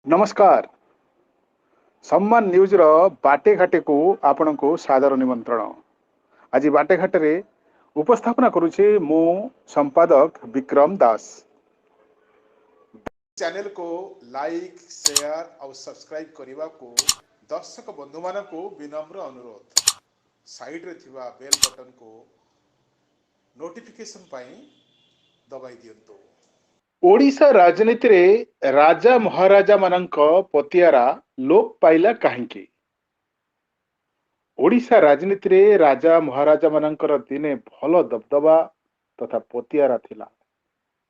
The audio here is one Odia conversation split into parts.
ନମସ୍କାର, ସମ୍ମାନ ନ୍ୟୁଜ୍ର ବାଟେ ଘାଟେକୁ ଆପଣଙ୍କୁ ସାଦର ନିମନ୍ତ୍ରଣ। ଆଜି ବାଟେ ଘାଟରେ ଉପସ୍ଥାପନା କରୁଛି ମୁଁ ସମ୍ପାଦକ ବିକ୍ରମ ଦାସ। ଚ୍ୟାନେଲକୁ ଲାଇକ୍, ସେୟାର ଆଉ ସବସ୍କ୍ରାଇବ୍ କରିବାକୁ ଦର୍ଶକ ବନ୍ଧୁମାନଙ୍କୁ ବିନମ୍ର ଅନୁରୋଧ। ସାଇଡ଼ରେ ଥିବା ବେଲ୍ ବଟନକୁ ନୋଟିଫିକେସନ୍ ପାଇଁ ଦବାଇ ଦିଅନ୍ତୁ। ଓଡ଼ିଶା ରାଜନୀତିରେ ରାଜା ମହାରାଜାମାନଙ୍କ ପତିଆରା ଲୋପ ପାଇଲା କାହିଁକି? ଓଡ଼ିଶା ରାଜନୀତିରେ ରାଜା ମହାରାଜାମାନଙ୍କର ଦିନେ ଭଲ ଦବଦବା ତଥା ପତିଆରା ଥିଲା।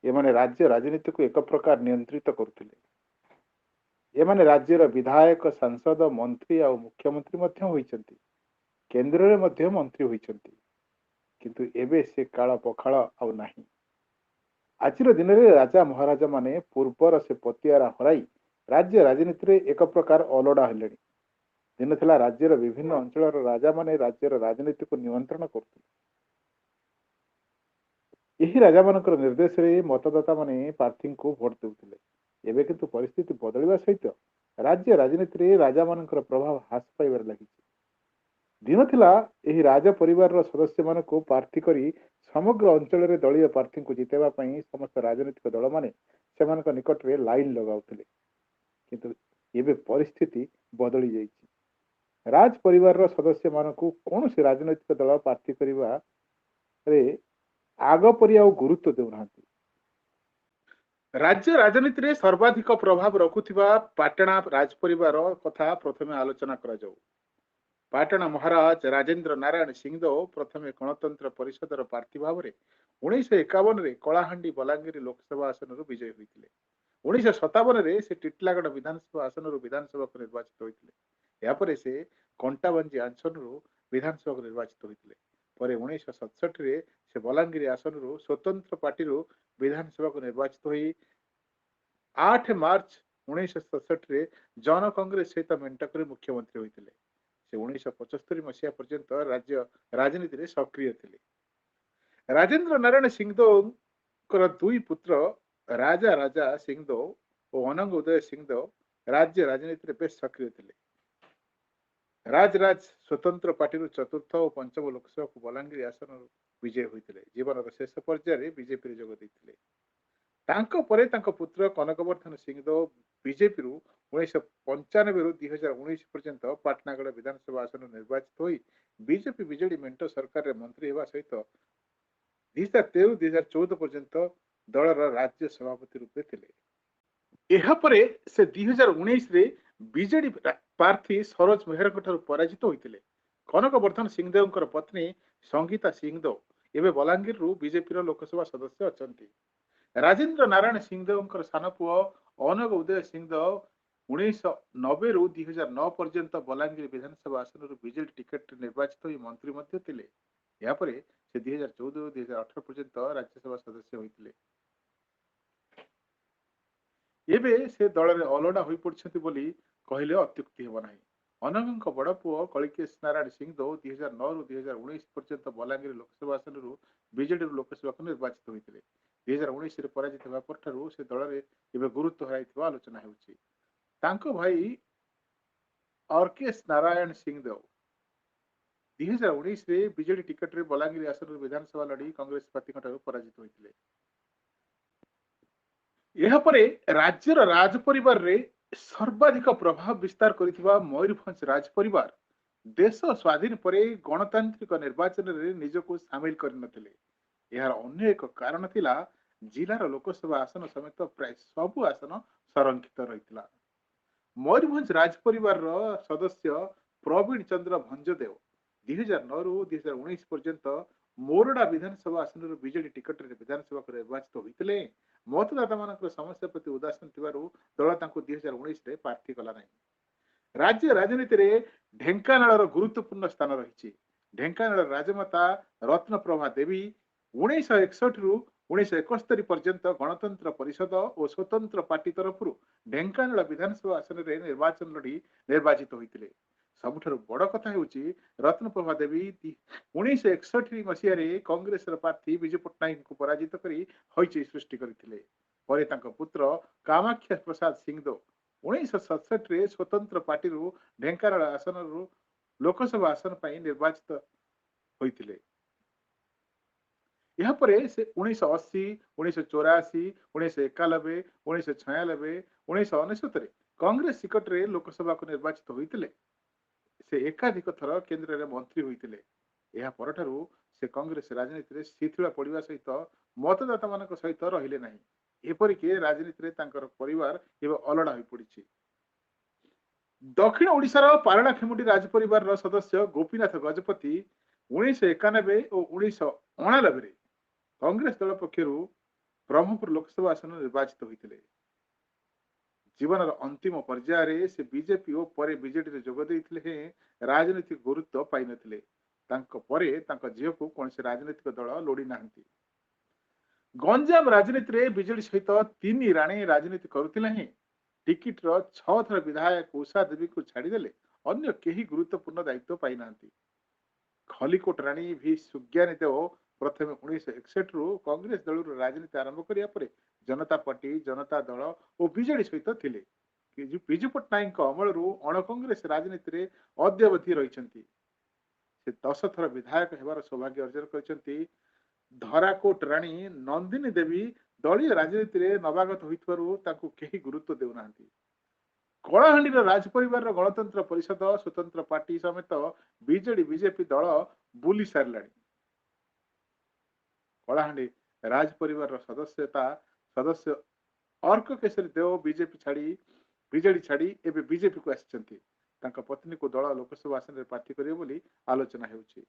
ଏମାନେ ରାଜ୍ୟ ରାଜନୀତିକୁ ଏକ ପ୍ରକାର ନିୟନ୍ତ୍ରିତ କରୁଥିଲେ। ଏମାନେ ରାଜ୍ୟର ବିଧାୟକ, ସାଂସଦ, ମନ୍ତ୍ରୀ ଆଉ ମୁଖ୍ୟମନ୍ତ୍ରୀ ମଧ୍ୟ ହୋଇଛନ୍ତି। କେନ୍ଦ୍ରରେ ମଧ୍ୟ ମନ୍ତ୍ରୀ ହୋଇଛନ୍ତି। କିନ୍ତୁ ଏବେ ସେ କାଳ ପଖାଳ ଆଉ ନାହିଁ। ଆଜିର ଦିନରେ ରାଜା ମହାରାଜାମାନେ ପୂର୍ବର ସେ ପତିଆରା ହରାଇ ରାଜ୍ୟ ରାଜନୀତିରେ ଏକ ପ୍ରକାର ଅଲୋଡ଼ା ହେଲେଣି। ଦିନ ଥିଲା, ରାଜ୍ୟର ବିଭିନ୍ନ ଅଞ୍ଚଳର ରାଜାମାନେ ରାଜ୍ୟର ରାଜନୀତିକୁ ନିୟନ୍ତ୍ରଣ କରୁଥିଲେ। ଏହି ରାଜାମାନଙ୍କର ନିର୍ଦ୍ଦେଶରେ ମତଦାତାମାନେ ପ୍ରାର୍ଥୀଙ୍କୁ ଭୋଟ ଦେଉଥିଲେ। ଏବେ କିନ୍ତୁ ପରିସ୍ଥିତି ବଦଳିବା ସହିତ ରାଜ୍ୟ ରାଜନୀତିରେ ରାଜାମାନଙ୍କର ପ୍ରଭାବ ହ୍ରାସ ପାଇବାରେ ଲାଗିଛି। ଦିନ ଥିଲା, ଏହି ରାଜ ପରିବାରର ସଦସ୍ୟମାନଙ୍କୁ ପ୍ରାର୍ଥୀ କରି ସମଗ୍ର ଅଞ୍ଚଳରେ ଦଳୀୟ ପ୍ରାର୍ଥୀଙ୍କୁ ଜିତାଇବା ପାଇଁ ସମସ୍ତ ରାଜନୈତିକ ଦଳମାନେ ସେମାନଙ୍କ ନିକଟରେ ଲାଇନ୍ ଲଗାଉଥିଲେ। କିନ୍ତୁ ଏବେ ପରିସ୍ଥିତି ବଦଳି ଯାଇଛି। ରାଜ ପରିବାରର ସଦସ୍ୟମାନଙ୍କୁ କୌଣସି ରାଜନୈତିକ ଦଳ ପ୍ରାର୍ଥୀ କରିବାରେ ଆଗ ପରି ଆଉ ଗୁରୁତ୍ୱ ଦେଉନାହାନ୍ତି। ରାଜ୍ୟ ରାଜନୀତିରେ ସର୍ବାଧିକ ପ୍ରଭାବ ରଖୁଥିବା ପାଟଣା ରାଜ ପରିବାର କଥା ପ୍ରଥମେ ଆଲୋଚନା କରାଯାଉ। ପାଟଣା ମହାରାଜ ରାଜେନ୍ଦ୍ର ନାରାୟଣ ସିଂଦେଓ ପ୍ରଥମେ ଗଣତନ୍ତ୍ର ପରିଷଦର ପ୍ରାର୍ଥୀ ଭାବରେ 1951ରେ କଳାହାଣ୍ଡି ବଲାଙ୍ଗୀର ଲୋକସଭା ଆସନରୁ ବିଜୟୀ ହୋଇଥିଲେ। 1957ରେ ସେ ଟିଟିଲାଗଡ଼ ବିଧାନସଭା ଆସନରୁ ବିଧାନସଭାକୁ ନିର୍ବାଚିତ ହୋଇଥିଲେ। ଏହାପରେ ସେ କଣ୍ଟାବାଞ୍ଜି ଆସନରୁ ବିଧାନସଭାକୁ ନିର୍ବାଚିତ ହୋଇଥିଲେ। ପରେ 1967ରେ ସେ ବଲାଙ୍ଗୀର ଆସନରୁ ସ୍ୱତନ୍ତ୍ର ପାର୍ଟିରୁ ବିଧାନସଭାକୁ ନିର୍ବାଚିତ ହୋଇ 8 ମାର୍ଚ୍ଚ 1967ରେ ଜନ କଂଗ୍ରେସ ସହିତ ମେଣ୍ଟ କରି ମୁଖ୍ୟମନ୍ତ୍ରୀ ହୋଇଥିଲେ। ସେ 1975 ମସିହା ପର୍ଯ୍ୟନ୍ତ ରାଜ୍ୟ ରାଜନୀତିରେ ସକ୍ରିୟ ଥିଲେ। ରାଜେନ୍ଦ୍ର ନାରାୟଣ ସିଂଦେଓଙ୍କର ଦୁଇ ପୁତ୍ର ରାଜା ରାଜା ସିଂଦେଓ ଓ ଅନଙ୍ଗ ଉଦୟ ସିଂଦେଓ ରାଜ୍ୟ ରାଜନୀତିରେ ବେଶ ସକ୍ରିୟ ଥିଲେ। ରାଜରାଜ ସ୍ୱତନ୍ତ୍ର ପାର୍ଟିରୁ ଚତୁର୍ଥ ଓ ପଞ୍ଚମ ଲୋକସଭାକୁ ବଲାଙ୍ଗୀର ଆସନରୁ ବିଜୟୀ ହୋଇଥିଲେ। ଜୀବନର ଶେଷ ପର୍ଯ୍ୟାୟରେ ବିଜେପିରେ ଯୋଗ ଦେଇଥିଲେ। ତାଙ୍କ ପରେ ତାଙ୍କ ପୁତ୍ର କନକବର୍ଦ୍ଧନ ସିଂଦେଓ ବିଜେପିରୁ 1995ରୁ 2019 ପର୍ଯ୍ୟନ୍ତ ପାଟଣାଗଡ଼ ବିଧାନସଭା ଆସନରୁ ନିର୍ବାଚିତ ହୋଇ ବିଜେପି ବିଜେଡି ମେଣ୍ଟ ସରକାରରେ ମନ୍ତ୍ରୀ ହେବା ସହିତ 2013ରୁ 2014 ପର୍ଯ୍ୟନ୍ତ ଦଳର ରାଜ୍ୟ ସଭାପତି ରୂପେ ଥିଲେ। ଏହାପରେ ସେ 2019ରେ ବିଜେଡି ପ୍ରାର୍ଥୀ ସରୋଜ ମେହେରଙ୍କ ଠାରୁ ପରାଜିତ ହୋଇଥିଲେ। କନକ ବର୍ଦ୍ଧନ ସିଂଦେଓଙ୍କର ପତ୍ନୀ ସଙ୍ଗୀତା ସିଂଦେଓ ଏବେ ବଲାଙ୍ଗୀରରୁ ବିଜେପିର ଲୋକସଭା ସଦସ୍ୟ ଅଛନ୍ତି। ରାଜେନ୍ଦ୍ର ନାରାୟଣ ସିଂଦେଓଙ୍କର ସାନ ପୁଅ ଅନଗ ଉଦୟ ସିଂଦେଓ 1990ରୁ 2009 ପର୍ଯ୍ୟନ୍ତ ବଲାଙ୍ଗୀର ବିଧାନସଭା ଆସନରୁ ବିଜେଡି ଟିକେଟରେ ନିର୍ବାଚିତ ହୋଇ ମନ୍ତ୍ରୀ ମଧ୍ୟ ଥିଲେ। ଏହାପରେ ସେ 2014ରୁ 2018 ପର୍ଯ୍ୟନ୍ତ ରାଜ୍ୟସଭା ସଦସ୍ୟ ହୋଇଥିଲେ। ଏବେ ସେ ଦଳରେ ଅଲୋଡ଼ା ହୋଇପଡ଼ିଛନ୍ତି ବୋଲି କହିଲେ ଅତ୍ୟୁକ୍ତି ହେବ ନାହିଁ। ଅନଙ୍ଗଙ୍କ ବଡ଼ ପୁଅ କଳିକେଶ ନାରାୟଣ ସିଂଦେଓ 2009ରୁ 2019 ପର୍ଯ୍ୟନ୍ତ ବଲାଙ୍ଗୀର ଲୋକସଭା ଆସନରୁ ବିଜେଡିରୁ ଲୋକସଭାକୁ ନିର୍ବାଚିତ ହୋଇଥିଲେ। 2019ରେ ପରାଜିତ ହେବା ପରଠାରୁ ସେ ଦଳରେ ଏବେ ଗୁରୁତ୍ୱ ହରାଇଥିବା ଆଲୋଚନା ହେଉଛି। ତାଙ୍କ ଭାଇ ଅର୍କେଶ ନାରାୟଣ ସିଂଦେଓ 2019ରେ ବିଜେଡି ଟିକେଟରେ ବଲାଙ୍ଗୀର ଆସନରୁ ବିଧାନସଭା ଲଢ଼ି କଂଗ୍ରେସ ପ୍ରାର୍ଥୀଙ୍କ ଠାରୁ ପରାଜିତ ହୋଇଥିଲେ। ଏହାପରେ ରାଜ୍ୟର ରାଜ ପରିବାରରେ ସର୍ବାଧିକ ପ୍ରଭାବ ବିସ୍ତାର କରିଥିବା ମୟୂରଭଞ୍ଜ ରାଜ ପରିବାର ଦେଶ ସ୍ୱାଧୀନ ପରେ ଗଣତାନ୍ତ୍ରିକ ନିର୍ବାଚନରେ ନିଜକୁ ସାମିଲ କରିନଥିଲେ। ଏହାର ଅନ୍ୟ ଏକ କାରଣ ଥିଲା, ଜିଲ୍ଲାର ଲୋକସଭା ଆସନ ସମେତ ପ୍ରାୟ ସବୁ ଆସନ ସଂରକ୍ଷିତ ରହିଥିଲା। ମୟୂରଭଞ୍ଜ ରାଜ ପରିବାରର ସଦସ୍ୟ ପ୍ରବୀଣ ଚନ୍ଦ୍ର ଭଞ୍ଜଦେଓ 2009ରୁ 2019 ପର୍ଯ୍ୟନ୍ତ ମୋରଡ଼ା ବିଧାନସଭା ଆସନରୁ ବିଜେଡି ଟିକଟରେ ବିଧାନସଭାକୁ ନିର୍ବାଚିତ ହୋଇଥିଲେ। ମତଦାତାମାନଙ୍କର ସମସ୍ୟା ପ୍ରତି ଉଦାସୀନ ଥିବାରୁ ଦଳ ତାଙ୍କୁ 2019ରେ ପ୍ରାର୍ଥୀ କଲା ନାହିଁ। ରାଜ୍ୟ ରାଜନୀତିରେ ଢେଙ୍କାନାଳର ଗୁରୁତ୍ୱପୂର୍ଣ୍ଣ ସ୍ଥାନ ରହିଛି। ଢେଙ୍କାନାଳର ରାଜମାତା ରତ୍ନପ୍ରଭା ଦେବୀ 1961ରୁ 1971 ପର୍ଯ୍ୟନ୍ତ ଗଣତନ୍ତ୍ର ପରିଷଦ ଓ ସ୍ୱତନ୍ତ୍ର ପାର୍ଟି ତରଫରୁ ଢେଙ୍କାନାଳ ବିଧାନସଭା ଆସନରେ ନିର୍ବାଚନ ଲଢ଼ି ନିର୍ବାଚିତ ହୋଇଥିଲେ। ସବୁଠାରୁ ବଡ଼ କଥା ହେଉଛି, ରତ୍ନପ୍ରଭା ଦେବୀ 1961 ମସିହାରେ କଂଗ୍ରେସର ପ୍ରାର୍ଥୀ ବିଜୁ ପଟ୍ଟନାୟକଙ୍କୁ ପରାଜିତ କରି ହଇଚଇ ସୃଷ୍ଟି କରିଥିଲେ। ପରେ ତାଙ୍କ ପୁତ୍ର କାମାକ୍ଷା ପ୍ରସାଦ ସିଂଦେଓ 1967ରେ ସ୍ୱତନ୍ତ୍ର ପାର୍ଟିରୁ ଢେଙ୍କାନାଳ ଆସନରୁ ଲୋକସଭା ଆସନ ପାଇଁ ନିର୍ବାଚିତ ହୋଇଥିଲେ। ଏହାପରେ ସେ 1980, 1984, 1991, 1996, 1999ରେ କଂଗ୍ରେସ ଟିକଟରେ ଲୋକସଭାକୁ ନିର୍ବାଚିତ ହୋଇଥିଲେ। ସେ ଏକାଧିକ ଥର କେନ୍ଦ୍ରରେ ମନ୍ତ୍ରୀ ହୋଇଥିଲେ। ଏହା ପରଠାରୁ ସେ କଂଗ୍ରେସ ରାଜନୀତିରେ ଶିଥିଳ ପଡ଼ିବା ସହିତ ମତଦାତାମାନଙ୍କ ସହିତ ରହିଲେ ନାହିଁ। ଏପରିକି ରାଜନୀତିରେ ତାଙ୍କର ପରିବାର ଏବେ ଅଲୋଡ଼ା ହୋଇପଡ଼ିଛି। ଦକ୍ଷିଣ ଓଡ଼ିଶାର ପାରଳାଖେମୁଣ୍ଡି ରାଜପରିବାରର ସଦସ୍ୟ ଗୋପୀନାଥ ଗଜପତି 1991 ଓ 1989ରେ କଂଗ୍ରେସ ଦଳ ପକ୍ଷରୁ ବ୍ରହ୍ମପୁର ଲୋକସଭା ଆସନ ନିର୍ବାଚିତ ହୋଇଥିଲେ। ଜୀବନର ଅନ୍ତିମ ପର୍ଯ୍ୟାୟରେ ସେ ବିଜେପି ଓ ପରେ ବିଜେଡିରେ ଯୋଗ ଦେଇଥିଲେ ହେଁ ରାଜନୈତିକ ଗୁରୁତ୍ୱ ପାଇନଥିଲେ। ତାଙ୍କ ପରେ ତାଙ୍କ ଝିଅକୁ କୌଣସି ରାଜନୈତିକ ଦଳ ଲୋଡ଼ି ନାହାନ୍ତି। ଗଞ୍ଜାମ ରାଜନୀତିରେ ବିଜେଡି ସହିତ ତିନି ରାଣୀ ରାଜନୀତି କରୁଥିଲେ ହେଁ ଟିକିଟର 6 ଥର ବିଧାୟକ ଉଷା ଦେବୀଙ୍କୁ ଛାଡ଼ିଦେଲେ ଅନ୍ୟ କେହି ଗୁରୁତ୍ୱପୂର୍ଣ୍ଣ ଦାୟିତ୍ୱ ପାଇନାହାନ୍ତି। ଖଲିକୋଟ ରାଣୀ ଭି ସୁଜ୍ଞାନୀ ଦେଓ ପ୍ରଥମେ 1961ରୁ କଂଗ୍ରେସ ଦଳରୁ ରାଜନୀତି ଆରମ୍ଭ କରିବା ପରେ ଜନତା ପାର୍ଟି, ଜନତା ଦଳ ଓ ବିଜେଡି ସହିତ ଥିଲେ। ବିଜୁ ପଟ୍ଟନାୟକଙ୍କ ଅମଳରୁ ଅଣକଂଗ୍ରେସ ରାଜନୀତିରେ ଅଦ୍ୟାବଧି ରହିଛନ୍ତି। ସେ 10 ଥର ବିଧାୟକ ହେବାର ସୌଭାଗ୍ୟ ଅର୍ଜନ କରିଛନ୍ତି। ଧରାକୋଟ ରାଣୀ ନନ୍ଦିନୀ ଦେବୀ ଦଳୀୟ ରାଜନୀତିରେ ନବାଗତ ହୋଇଥିବାରୁ ତାଙ୍କୁ କେହି ଗୁରୁତ୍ୱ ଦେଉନାହାନ୍ତି। କଳାହାଣ୍ଡିର ରାଜପରିବାରର ଗଣତନ୍ତ୍ର ପରିଷଦ, ସ୍ୱତନ୍ତ୍ର ପାର୍ଟି ସମେତ ବିଜେଡି ବିଜେପି ଦଳ ବୁଲି ସାରିଲାଣି। କଳାହାଣ୍ଡି ରାଜ ପରିବାରର ସଦସ୍ୟ ଅର୍କ କେଶରୀ ଦେଓ ବିଜେଡି ଛାଡ଼ି ଏବେ ବିଜେପିକୁ ଆସିଛନ୍ତି। ତାଙ୍କ ପତ୍ନୀକୁ ଦଳ ଲୋକସଭା ଆସନରେ ପ୍ରାର୍ଥୀ କରିବେ ବୋଲି ଆଲୋଚନା ହେଉଛି।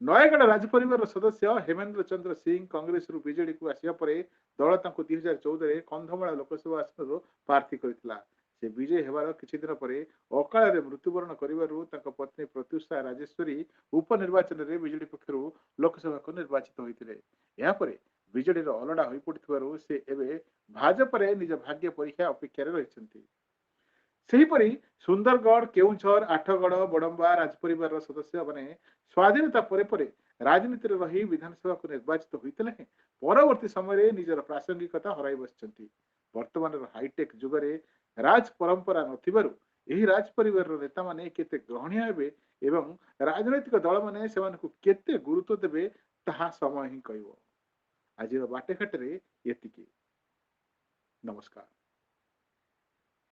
ନୟାଗଡ଼ ରାଜପରିବାରର ସଦସ୍ୟ ହେମେନ୍ଦ୍ର ଚନ୍ଦ୍ର ସିଂ କଂଗ୍ରେସରୁ ବିଜେଡିକୁ ଆସିବା ପରେ ଦଳ ତାଙ୍କୁ 2014ରେ କନ୍ଧମାଳ ଲୋକସଭା ଆସନରୁ ପ୍ରାର୍ଥୀ କରିଥିଲା। ସେ ବିଜୟୀ ହେବାର କିଛି ଦିନ ପରେ ଅକାଳରେ ମୃତ୍ୟୁବରଣ କରିବାରୁ ତାଙ୍କ ପତ୍ନୀ ପ୍ରତ୍ୟୁଷା ରାଜେଶ୍ୱରୀ ଉପନିର୍ବାଚନରେ ବିଜେଡି ପକ୍ଷରୁ ଲୋକସଭାକୁ ନିର୍ବାଚିତ ହୋଇଥିଲେ। ଏହାପରେ ବିଜେଡିର ଅଲୋଡ଼ା ହୋଇପଡ଼ିଥିବାରୁ ସେ ଏବେ ଭାଜପାରେ ନିଜ ଭାଗ୍ୟ ପରୀକ୍ଷା ଅପେକ୍ଷାରେ ରହିଛନ୍ତି। ସେହିପରି ସୁନ୍ଦରଗଡ଼, କେଉଁଝର, ଆଠଗଡ଼, ବଡ଼ମ୍ବା ରାଜପରିବାରର ସଦସ୍ୟମାନେ ସ୍ୱାଧୀନତା ପରେ ପରେ ରାଜନୀତିରେ ରହି ବିଧାନସଭାକୁ ନିର୍ବାଚିତ ହୋଇଥିଲେ ହେଁ ପରବର୍ତ୍ତୀ ସମୟରେ ନିଜର ପ୍ରାସଙ୍ଗିକତା ହରାଇ ବସିଛନ୍ତି। ବର୍ତ୍ତମାନର ହାଇଟେକ୍ ଯୁଗରେ ରାଜ ପରମ୍ପରା ନଥିବାରୁ ଏହି ରାଜ ପରିବାରର ନେତାମାନେ କେତେ ଗ୍ରହଣୀୟ ହେବେ ଏବଂ ରାଜନୈତିକ ଦଳମାନେ ସେମାନଙ୍କୁ କେତେ ଗୁରୁତ୍ୱ ଦେବେ ତାହା ସମୟ ହିଁ କହିବ। ଆଜିର ବାଟଘାଟରେ ଏତିକି। ନମସ୍କାର।